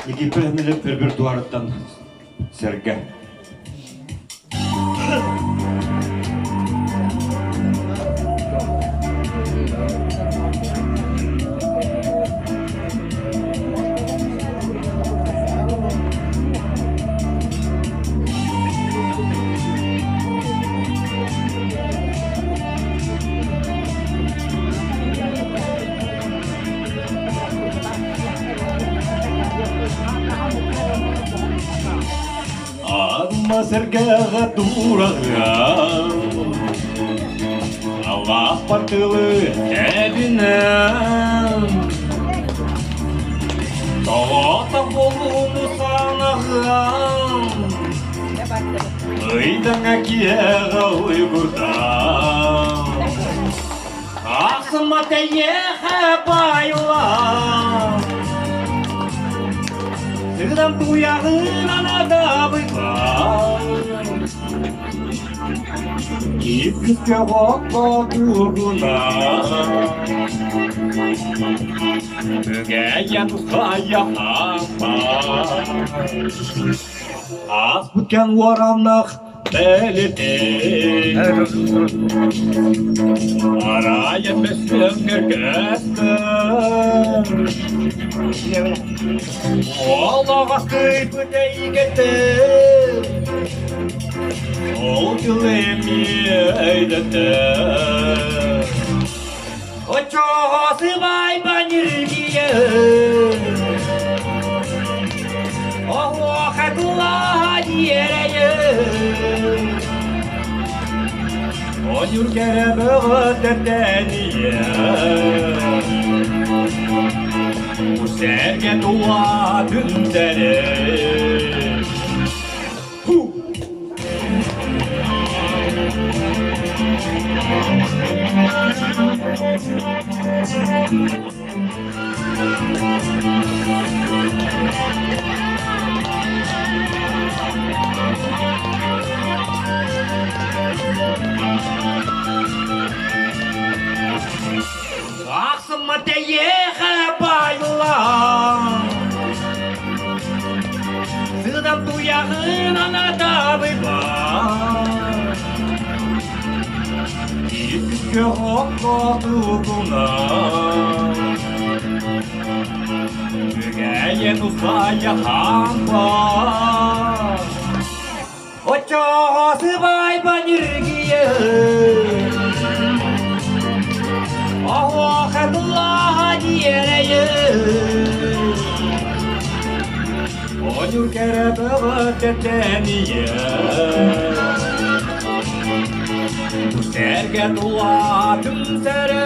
Никифор Хмелев бір-бір дуарыттан сэргэ. Ама сэргэҕэ тураҕыам, Аллаах тылы эбинэн, Тоҕото буолууну санаҕыам, Ыйдаҥа киэҕэ уйгурдаан, Ахсыма тэйиэхэ баайылаан, Сыдам туйаҕынан адабыйбаан, Киирбиккэ окко тугунан, Үгэйэн хайа хаампат. Ааспыт кэм уораннах бэлитин Арайа мөссүөҥҥэр көстөр Олоҕо кыйбыт эйгэтин Ол дьыл эмиэ өйдөтөр Оччоҕо сыбаайба ньиргийэр, Оһуоха тулаһа дьиэрэйэр, Ойуур кэрэ бөҕө тэтэнийэр, Бу сэргэ тулатын тэрэр. Ахсымма тэйиэхэ байылаан Сыдам туйаҕынан атабыйбаан Иккэ окко тугунан Үгэйэн усайа хаампаан Оччоҕо сыбаайба ньиргийэр, Оһуоха тулаһа дьиэрэйэр, Ойуур кэрэ бөҕө тэтэнийэр, Сэргэ тулатын сэрэ.